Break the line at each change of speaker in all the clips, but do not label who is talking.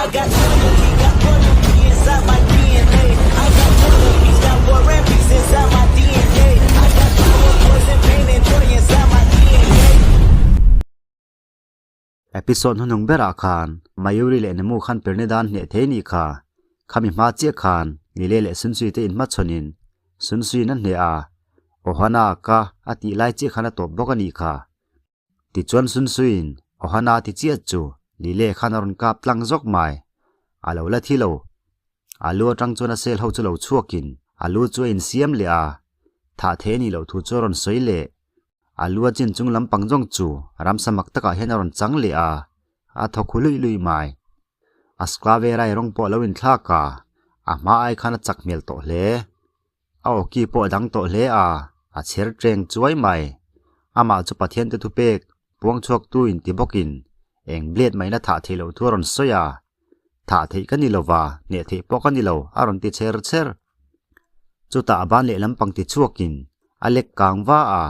I got loyalty, got royalty inside my DNA. I got loyalty, got war and peace inside my DNA. I got power, poison, pain, and joy inside my DNA.
Episode hnuhnung berah khan Mayuri leh Nemu khan pirni dan hneh thei nih kha. Khami hma chiah khan Nile leh Sunsui te inhmachhawnin Sunsuiin a hneh a, Ohana ka a tih lai chiah khan a tawp bawk a nih kha. Tichuan Sunsuiin Ohana ti chiah chu Lile khan a rawn kap tlang zawk mai. A lo la thi lo. A lu atang chuan a sel ho chu lo chhuakin a lu chu a insiam leh a, thah thei a nih loh thu chu a rawn sawi leh. A lu a chin chung lampang zawng chu ramsa mak takah hian a rawn chang leh a, a thaw khu luih luih mai. A sklave rai rawng pawh a lo inthlak a, a hma ai khan a chak hmel tawh hle. A awki pawh a dang tawh hle a, a chher ṭeng chuai mai. Amah chu Pathian te thupek, puang chhuaktu in ti bawkin eng blade maina thah theih loh thu a rawn sawi a. Thah theih ka ni lo va, hneh theih pawh ka ni lo, a rawn ti chher chher. Chutah a ban lehlam pang ti chhuakin a lek kang va a,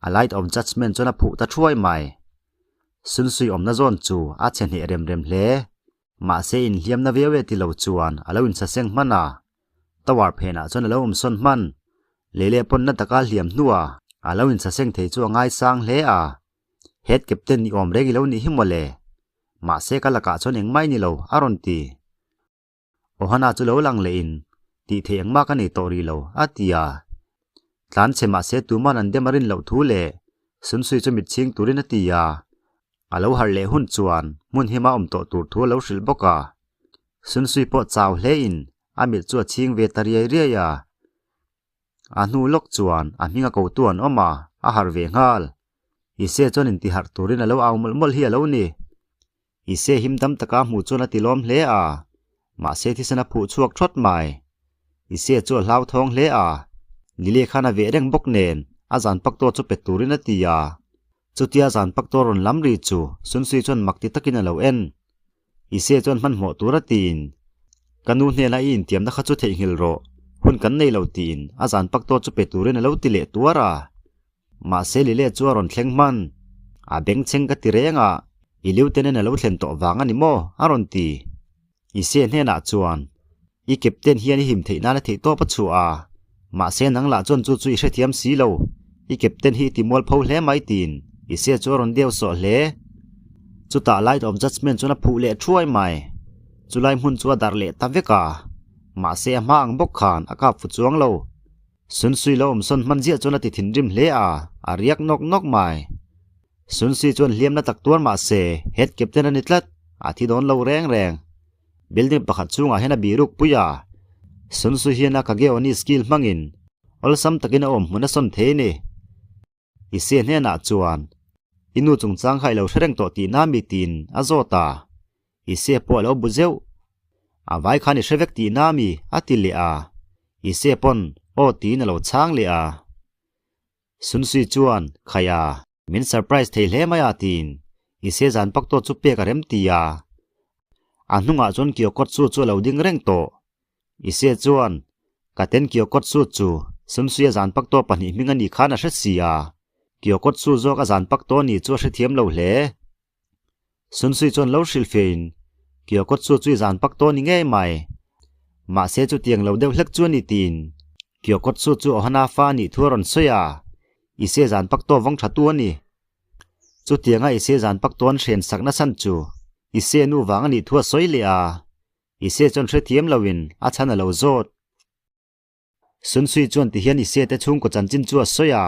a light of judgement chuan a phuh ta thuai mai. Sunsui awmna zawn chu a chhe hneh rem rem hle. Mahse inhliamna viau e ti lo chuan a lo insaseng hman a, tower phenah chuan a lo awmsawn hman. Lei leh pawnna taka hliam hnuah a lo insaseng thei chu a ngaisang hle a, Head captain ni awm reng i lo nih hi mawle. Mahse ka lakah chuan engmah i ni lo, a rawn ti. Ohana chu lo lang leh in, tih theih engmah ka nei tawh rih lo, a ti a. Tlan chhe mahse tuman an dem a rin loh thu leh Sunsui chu mit chhing turin a ti a. A lo harh leh hun chuan hmun hima awm tawh tur thu a lo hrilh bawk a. Sunsui pawh chau hle in a mit chu a chhing ve ta riai riai a. A hnu lawk chuan a hming a kotu an awm a, a harh ve nghal. Ise chuan intiharh turin a lo au mawlh mawlh hi a lo ni. Ise him dam taka hmuh chuan a tilawm hle a, mahse thisen a phuh chhuak thawt mai. Ise chu a hlauthawng hle a, Lile khan a veh reng bawk nen a zan pak tawh chu pe turin a ti a. Chutia zan pak tawh rawn lam ri chu Sunsui chuan mak ti takin a lo en. Ise chuan hmanhmawh tur a tiin, Ka nu hnena i intiamna kha chu theihnghilh rawh, hun kan nei lo tiin a zan pak tawh chu pe turin a lo ti leh tuar a. Mahse Lile chu a rawn thleng hman. A bengchheng ka ti reng a, i lieutenant a lo thlen tawh vang a ni maw? a rawn ti. Ise hnenah chuan, I captain hian i him theih nan a theih tawp a chhuah a, mahse nang lah chuan chu chu i hrethiam si lo, i captain hi i ti mualpho hle mai tiin Ise chu a rawn deu sawh hle. Chutah Light of Judgement chuan a phuh leh thuai mai. Chulai hmun chu a darh leh ta vek a, mahse a hma ang bawk khan a kap fu chuang lo. Sunsui lo awmsawn hman ziah chuan a ti thinrim hle a, a riak nawk nawk mai. Sunsui chuan hliamna tak tuar mah se, head captain a ni tlat, a thi dawn lo reng reng. Building pakhat chungah hian a biruk pui a, Sunsui hian a Kageoni skill hmangin awlsam takin a awm hmun a sawn thei a ni. I se hnenah chuan, I nu chungchang kha i lo hre reng tawh tihna mi tiin a zawt a. I se pawh a lo bu zeuh. A vai khan i hre vek tihna mi a ti leh a. I se pawn aw tiin a lo chhang leh a. Sunsui chuan, Khaia, min surprise thei hle mai a tiin i se zan pak tawh chu pek a rem ti a. A hnungah chuan Kyokot su chu a lo ding reng tawh. I se chuan, Ka ten Kyokot su chu Sunsuia zan pak tawh pahnih hming a nih khan a hre si a, Kyokot su zawk a zan pak tawh ni chu a hrethiam lo hle. Sunsui chuan lo hrilh fiahin, Kyokot su chu i zan pak tawh ni ngei mai. Mahse chutiang lo deuh hlek chu a ni tiin Kyokot su chu Ohana fa a nih thu a rawn sawi a, I se zan pak tawh vawng tha tu a ni. Chutianga i se zan pak tawh an hren sak nasan chu i se nu vang a nih thu a sawi leh a, I se chuan hrethiam loin a chhan a lo zawt. Sunsui chuan tihian i se te chhungkaw chanchin chu a sawi a.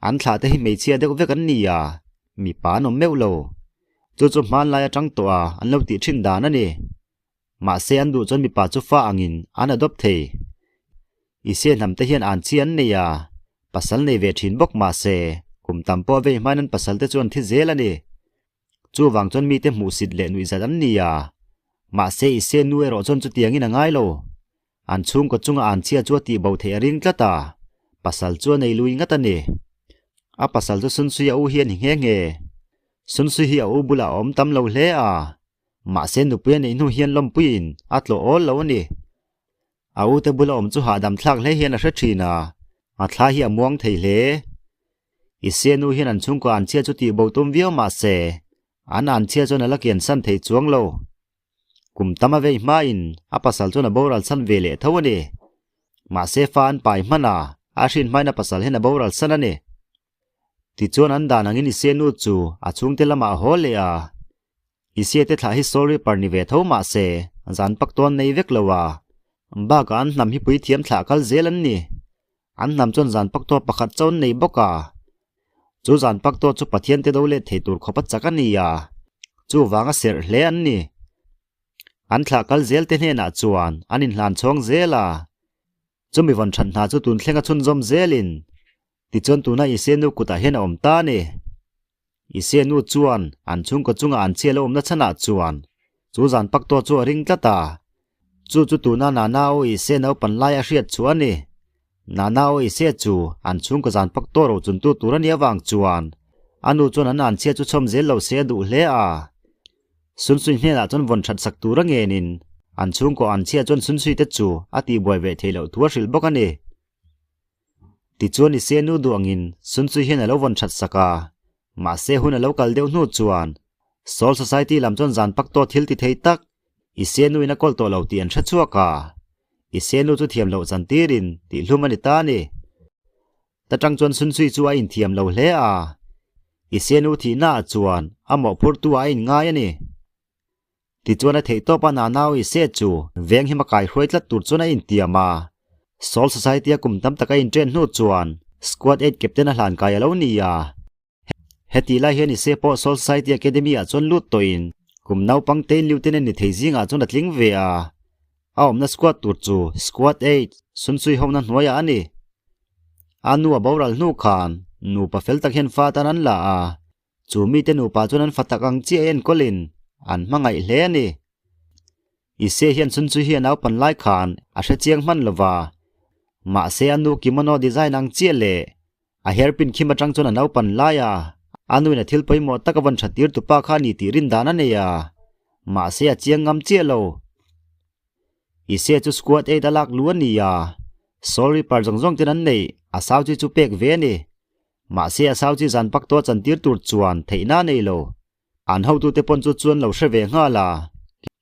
An thlah te hi hmeichhia deuh vek an ni a, mipa an awm meuh lo. Chu chu hmanlai atang tawh a an lo tih thin dan a ni. Mahse an duh chuan mipa chu fa angin an adopt thei. I se hnam te hian an chi an nei a, pasal nei ve thin bawk mahse kum tam pawh vei hmain an pasal te chu an thi zel a ni. Chuvang chuan mite hmuhsit leh nuihzat an ni a, mahse i se nu erawh chuan chutiangin a ngai lo. An chhungkaw chunga an chhia chu a tihbo theih a ring tlat a, pasal chu a nei lui ngat a ni. A pasal chu Sunsui a u hi a ni nghe nghe. Sunsui hi a u bulah a awm tam lo hle a, mahse nupui a neih hnu hian lawmpuiin a tlawh awl lo a ni. A ute bula awm chu hahdam thlak hle hian a hre thin a, a thla hi a muang thei hle. I sianu hian an chhungkaw an chhia chu tih bo tum viau mah se, an an chhia chuan a la kian san thei chuang lo. Kum tam a vei hmain a pasal chuan a boral chhan ve leh tho a ni. Mahse fa an pai hman a, a hrin hmain a pasal hian a boral san a ni. Tichuan an dan angin Isia nu chu a chhungte lamah a haw leh a. Isia te thlah hi Soul Reaper ni ve tho mahse zan pak tawn nei vek lo a, bakah an hnam hi puithiam thlah kal zel an ni. An hnam chuan zan pak tawh pakhat chaw an nei bawk a. Chu zan pak tawh chu Pathian te do let thei tur khawp a chak a ni a, chuvanga serh hle an ni. An thlah kal zel te hnenah chuan an inhlan chhawng zel a. Chumi vawn that hna chu tun thlenga chhunzawm zelin tichuan tuna Isua nu kutah hian a awm ta a ni. Isua nu chuan an chhungkaw chunga an chhiat a awmna chhanah chuan chu zan pak tawh chu a ring tlat a. Chu chu tuna Nana aw Isua naupan lai a hriat chu a ni. Nana aw Isua chu an chhungkaw zan pak tawh ro chuntu tur a nih avang chuan a nu chuan an an chhiat chu chhawm zel lo se a duh hle a. Sunsui hnenah chuan vawn that sak tur a ngenin an chhungkaw an chhia chuan Sunsui te chu a tihbuai ve theih loh thu a hrilh bawk a ni. Tichuan i se nu duh angin Sunsui hian a lo vawn that sak a, mahse hun a lo kal deuh hnu chuan Soul Society lam chuan zan pak tawh thil ti thei tak i se nu in a kawl tawh lo tih an hre chhuak a, i se nu chu thiam loh chan tirin tihhlum a ni ta a ni. Ta tang chuan Sunsui chu a inthiam lo hle a, i senu thihnaah chuan a mawhphurtu ah a inngai a ni. Tichuan a theih tawp a Nanao i se chu veng him a kaihruai tlat tur chuan a intiam a. Soul Society a kum tam tak a inṭen hnu chuan Squad Eight Captain a hlankai a lo ni a. Hetih lai hian i se pawh Soul Society Academy ah chuan lut tawhin kum naupang tein Lieutenant ni thei zingah chuan a tling ve a. A awmna squad tur chu Squad Eight, Sunsui hona hnuaiah a ni. A nu a boral hnu khan nupa fel tak hian fa tan an la a, chu mite nupa chuan an fa tak ang chiah enkawlin an hmangaih hle a ni. Ise hian Sunsui hi a naupan lai khan a hre chiang hman lo va, mahse a nu kimono design ang chiah leh a hairpin khim atang chuan a naupan lai a, a nuin a thil pawimawh tak a vawn that tir tupa kha a ni tih rin dan a nei a, mahse a chiang ngam chiah lo. Ise chu squad eight a lak lu a ni a, Soul Reaper zawng zawng ten an neih a sau chi chu pek ve a ni. Mahse a sau chi zan pak tawh a chantir tur chuan theihna a nei lo. An hotute pawn chu chuan lo hre ve nghal a,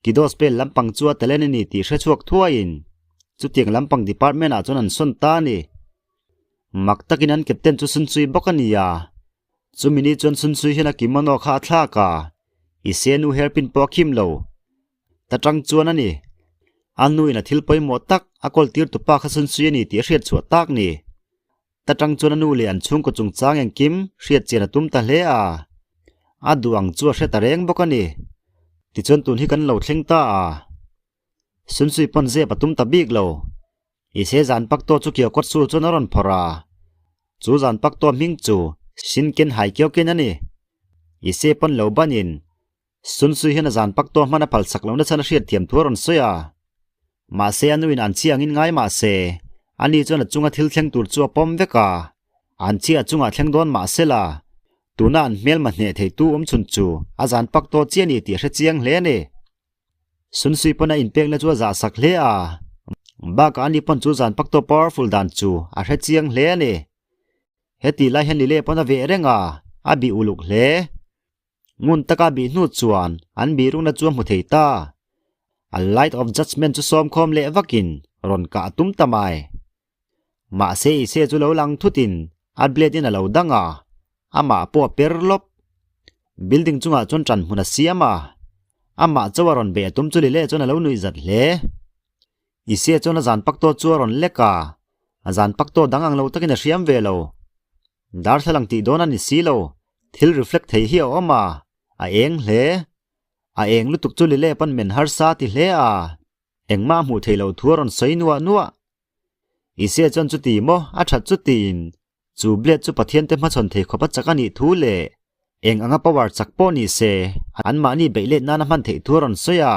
Kido spell lampang chu a talent a ni tih hre chhuak thuaiin chutiang lampang department ah chuan an sawn ta a ni. Mak takin an captain chu Sunsui bawk a ni a, chumi ni chuan Sunsui hian a kimono kha a thlak a, i senu hairpin pawh a khim lo. Ta tang chuan a ni. A nuin a thil pawimawh tak a kawl tir tupa kha Sunsui a ni tih a hriat chhuah tak ni. Ta tang chuan a nu leh an chhungkaw chungchang engkim hriat chian a tum ta hle a, a duh ang chu a hre ta reng bawk a ni. Tichuan tun hi kan lo thleng ta a, Sunsui pawn zep a tum ta bik lo. I se zan pak tawh chu Kio kawt su chuan a rawn phawrh a, chu zan pak tawh hming chu Shinken Haikyoken a ni. I se pawn lo banin Sunsui hian a zan pak tawh hman a phal sak lohna chhan a hriat thiam thu a rawn sawi a. Mahse a nuin an chhi angin ngai mah se, ani chuan a chunga thil thleng tur chu a pawm vek a. An chhi a chungah thleng dawn mah se la, tuna an hmelma hneh theitu awm chhun chu a zan pak tawh chiah a ni tih a hre chiang hle a ni. Sunsui pawn a inpekna chu a zah sak hle a, bakah ani pawn chu zan pak tawh powerful dan chu a hre chiang hle a ni. Hetih lai hian Lile pawn a veh reng a, a bih uluk hle. Ngun taka bih hnu chuan an bihrukna chu a hmu thei ta. A Light of Judgement chu sawmkhawm leh vakin rawn kah a tum ta mai. Mahse Ise chu lo lang thutin a blade in a lo dang a, amah pawh a per lawp. Building chungah chuan ṭan hmun a siam a, amah chauh a rawn beih a tum chu Lile chuan a lo nuih zat hle. Ise chuan a zan pak tawh chu a rawn lek a, a zan pak tawh dang ang lo takin a hriam ve lo. Darthlalang tih dawn a ni si lo, thil reflect thei hi a awm a, a eng hle. A eng lutuk chu Lile pawn men harsa ti hle a, engmah a hmuh theih loh thu a rawn sawi nuah nuah. Ise chuan chuti maw a that chu tiin chu blade chu Pathian te hmachhawn thei khawp a chak a nih thu leh eng anga power chak pawh ni se anmahni beih let nan a hman theih thu a rawn sawi a.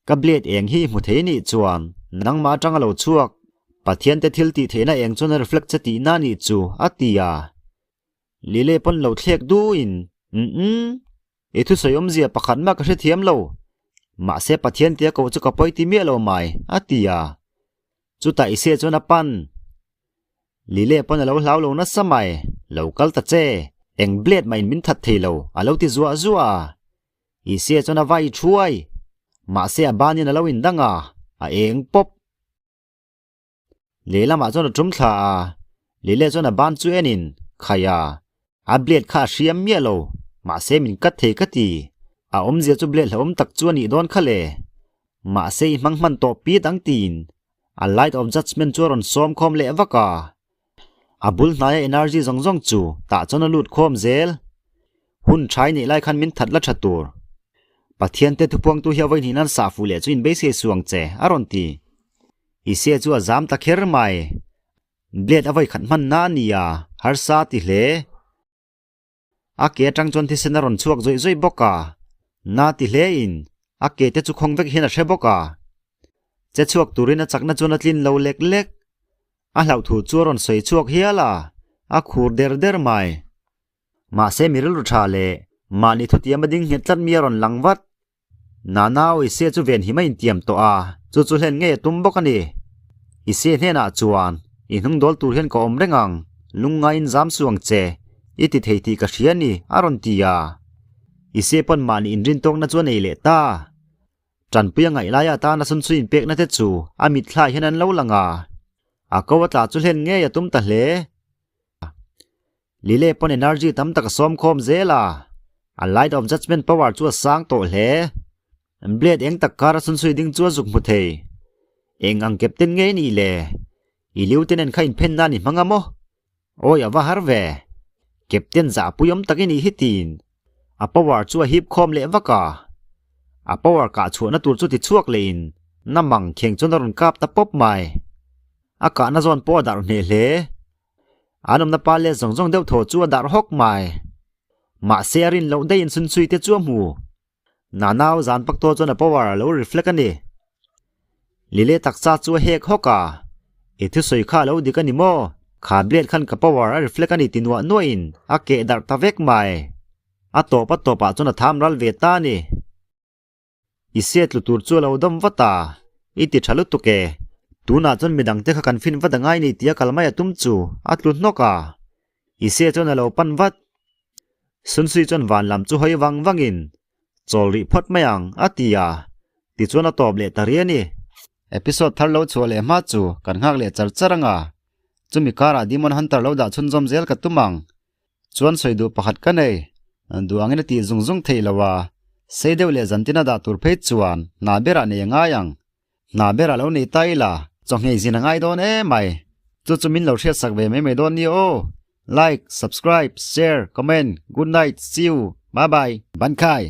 Ka blade eng hi i hmu thei nih chuan nangmah atanga lo chhuak Pathian te thil tih theihna eng chuan a reflect che tihna nih chu a ti a. Lile pawn lo thlek duhin Umm i thusawi awmzia pakhat mah ka hrethiam lo. Mahse Pathian tia ko chu ka pawi ti miah lo mai a ti a. Chutah Ise chuan a pan. Lile pawn a lo hlau lo nasa mai, lo kal ta che, eng blade mah in min that thei lo a lo ti zuah zuah a. Ise chuan a vai thuai. Mahse a banin a lo indang a, a eng pawp. Lehlamah chuan a tum thla a, Lile chuan a ban chu enin, Khaia, a blade kha a hriam miah lo, mahse min cut thei ka ti. A awmzia chu blade hlauhawm tak chu a nih dawn kha le. Mahse i hmang hman tawh pit ang tiin a light of judgement chu a rawn sawm khawm leh vak a. A bul hnaia energy zawng zawng chu tah chuan a lut khawm zel. Hun tha i neih lai khan min that la tha tur. Pathian te thupuangtu hi a vawi hnih nan sah fuh leh chu in beisei suang che, a rawn ti. Ise chu a zam ta kher mai. Blade a vawi khat hman na a ni a, harsa a ti hle. A ke atang chuan thisen a rawn chhuak zawih zawih bawk a, na ti hle in a ke te chu khawng vek hian a hre bawk a. Che chhuak turin a chakna chuan a tlin lo lek lek. A hlauh thu chu a rawn sawi chhuak hial a, a khur der der mai. Mahse mi rilru tha leh mahni thutiam a ding nghet tlat mi a rawn lang vat. Nanau Ise chu ven him a intiam tawh a, chu chu hlen ngei a tum bawk a ni. Ise hnenah chuan, I hnung dawl tur hian ka awm reng ang, lungngaiin zam suh ang che, i ti thei tih ka hria a ni, a rawn ti a. Ise pawn mahni inrintawkna chu a nei leh ta. Tanpui a ngaih laia atana sunchhui inpekna te chu a mitthla hian an lo lang a, a ko a tla chu hlen ngei a tum ta hle. Lile pawn energy tam tak a sawm khawm zel a, a light of judgement power chu a sang tawh hle. Blade eng tak kar a chhunchhui ding chu a zuk hmu thei. Eng ang captain nge i nih le? I lieutenant kha inphen nan i hmang a maw? Awi a va har ve. Captain zahpui awm tak i nih hi tiin a power chu a hip khawm leh vak a. A power kah chhuahna tur chu ti chhuak leh in na mang kheng chuan a rawn kap ta pawp mai. A kahna zawn pawh a darh hneh hle. An awmna pa let zawng zawng deuh thaw chu a darh hawk mai. Mahse a rin loh daih in chhunchhui te chu a hmu. Nanau zan pak tawh chuan a power a lo reflect a ni. Lile taksa chu a hek hawk a, I thusawi kha a lo dik a ni maw? Kha blade khan ka power a reflect a ni ti nuah nuah in a keh darh ta vek mai. A tawp a tawp ah chuan a tham ral ve ta a ni. I se tlu tur chu a lo dawm vat a, i ti tha lutuk e. Tunah chuan midang te kha kan fin vat a ngai ni tia kal mai a tum chu a tlu hnawk a. I se chuan a lo pan vat. Sunsui chuan van lam chu hawi vang vangin, Chawl rih phawt mai ang, a ti a. Tichuan a tawp leh ta ri a ni. Episode thar lo chhuah leh hma chu kan nghak leh char char ang a. Chumi karah Demon Hunter lo dah chhunzawm zel ka tum ang. Chuan sawi duh pakhat ka nei. Duh angin a tih zung zung theih lo a, sei deuh leh zantin a dah tur phei chuan hna berah nei a ngai ang. Hna berah lo nei ta ila, chawhngei zin a ngai dawn em mai. Chu chu min lo hriatsak ve mai mai dawn nia aw. Like, subscribe, share, comment, good night, see you, bye bye, bankai.